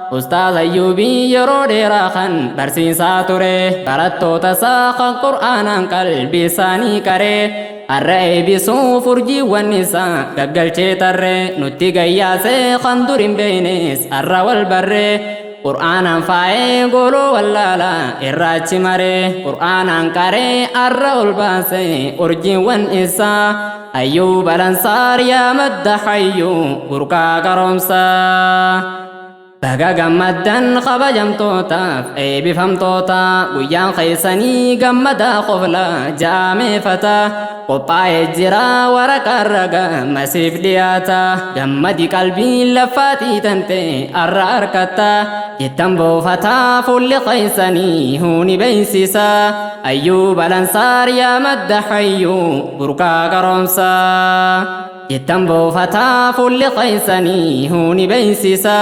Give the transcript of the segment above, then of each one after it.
Ustaaz Ayyuubii yeroo dheeraa kan barsiisaa ture, barattoota isaa kan Qur'aanaan qalbii isaanii qaree, har'a eebbisuuf urjiiwwan isaa gaggalchee tarree, nutti gayyaasee kan dur hin beeknes har'a wal barree. Qur'aanaan faayee gooloo wallaalaa irraachi maree, Qur'aanaan qaree har'a ol baasee urjiiwwan isaa. Ayyuub Alansaar, yaa madda hayyuu, burqaa qaroomsaa. Baga gammaddan, kabajamtootaaf eebbifamtoota. Guyyaan keessanii gammadaa qofla ja'ameeffata. Qophaa'ee jira waraqaan ragaa masiif dhiyaata. Gammadi, qalbiin laffaatii tante har'a harkatta. Jettan boofataa fuulli keessanii huuni beeksisa. Ayyuub Alansaar, yaa madda hayyuu, burqaa qaroomsaa. Jettan boofataa fuulli keessanii huuni beeksisa.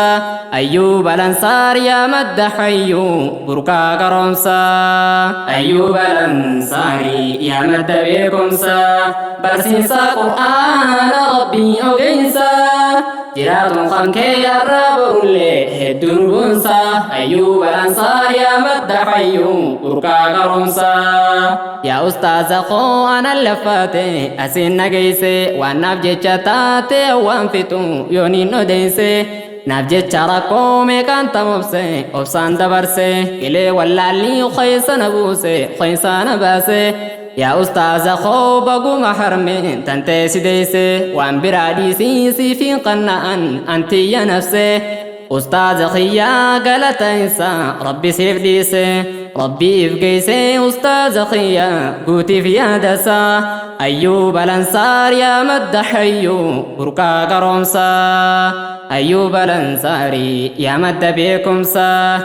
Ayyuub Alansaar, yaa madda hayyuu, burqaa qaroomsaa. Ayyuub Alansaarii, yaa madda beekumsaa, barsiisaa Qur'aana Rabbii ogeessaa. Jiraatuun kan kee har'a borullee hedduu nu boonsaa. Ayyuub Alansaar, yaa madda hayyuu, burqaa qaroomsaa. Yaa ustaaza koo, anan laffaate asiin nageesse, waan naaf jecha taate waan fixu yooniin odeesse. Naaf jecha rakkoo meeqaan tamobse, obsaan dabarse, qilee wallaalli keessa na buuse keessa na baase. Yaa ustaaza koo, baguma harme tantee si deesse, waan biraa dhiisii siifiin qanna'an antiyya nafse. Ustaaza kiyyaa, galata isaa Rabbi siif dhiise, Rabbiif geesse. Ustaaza kiyyaa, guutiif yaadasaa. Ayyuub Alansaar, yaa madda hayyuu, burqaa qaroomsaa. Ayyuub Alansaarii, yaa madda beekumsaa,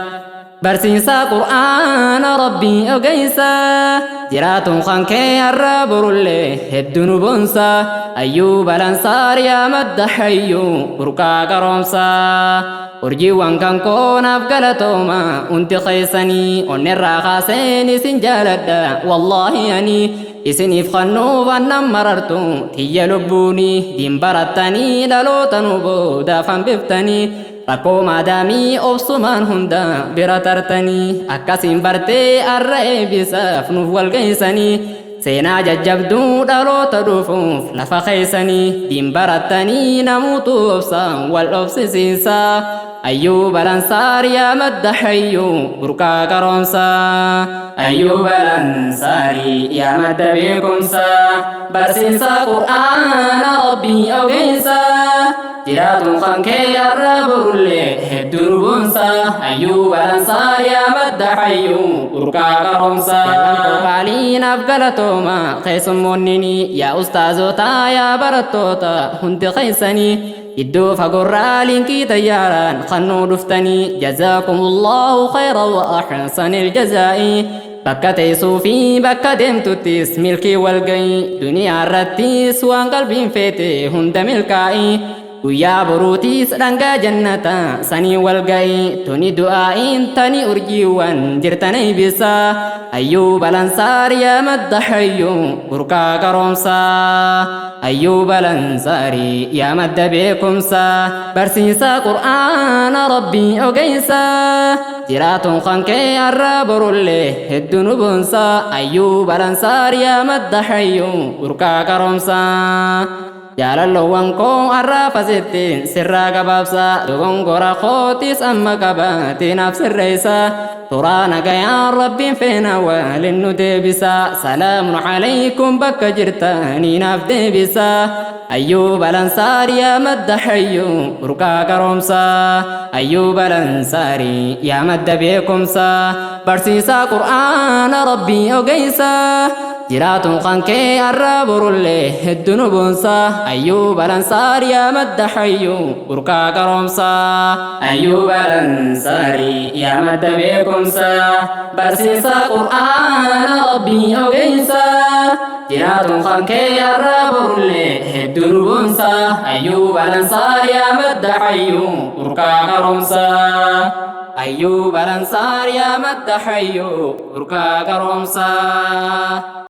barsiisaa Qur'aana Rabbii ogeessaa. Jiraatuun kan kee har'a borullee hedduu nu boonsaa. Ayyuub Alansaar, yaa madda hayyuu, burqaa qaroomsaa. Urjiiwwan kan koonaaf galatooma hundi keessanii. Onnerraa kaaseen isin jaaladha wallaahi. Ani isiniif kannuuf annan marartu tiyya lubbuuni. Diin barattanii dhaloota nu boodaaf hambiftanii, rakkoo maadaamii obsumaan hunda bira tartanii, akkasiin bartee har'a eebbisaaf nuuf walgeessanii, seenaa jajjabduu dhaloota dhufuuf lafa keessanii. Diin barattanii namuutu obsaan wal obsisiisaa. Ayyuub Alansaar, yaa madda hayyuu, burqaa qaroomsaa. Ayyuub Alansaarii, yaa madda beekumsaa, barsiisaa Qur'aana Rabbii ogeessaa. Jiraatuun kan kee har'a borullee hedduu nu boonsaa. Ayyuub Alansaar, yaa madda hayyuu, burqaa qaroomsaa. Qaaliinaaf galatooma keessummoonni, yaa ustaazota, yaa barattoota, hundi keessanii iddoo fagorraa linkii xayyaaraan kan nuu dhuftanii. جزاكم الله خيرا وأحسن الجزاء. Bakka teessuu fi bakka deemtuttis milkii walgayii, duniyaa irrattis waan qalbiin feete hunda milkaa'ii, guyyaa boruutiis dhangaa jannata sanii walgayii. Tuni du'aa'iin tani urjiiwwan jirtan eebbisaa. Ayyuub Alansaar, yaa madda hayyuu, burqaa qaroomsaa. Ayyuub Alansaarii, yaa madda beekumsaa, barsiisaa Qur'aana Rabbii ogeessaa. Jiraatuun kan kee har'a borullee hedduu nu boonsaa. Ayyuub Alansaar, yaa madda hayyuu, burqaa qaroomsaa. Jaalalloowwan koo, har'aaf asitti sirraa gabaabsa. Dogongora kootis amma qabaatii naaf sirreessa. Turaa nagayaan, Rabbiin feena waliin nu deebisa. سلام عليكم bakka jirtanii naaf deebisa. Ayyuub Alansaar, yaa madda hayyuu, burqaa qaroomsaa. Ayyuub Alansaarii, yaa madda beekumsaa, barsiisaa Qur'aana Rabbii ogeessaa. Jiraatuun kan kee har'a borullee hedduu nu boonsaa. Ayyuub Alansaar, yaa madda hayyuu, burqaa qaroomsaa. Ayyuub Alansaarii, yaa madda beekumsaa, barsiisaa Qur'aana Rabbii ogeessaa. Jiraatuun kan kee har'a borullee hedduu nu boonsaa. Ayyuub Alansaar, yaa madda hayyuu, burqaa qaroomsaa. Ayyuub Alansaar, yaa madda hayyuu, burqaa qaroomsaa.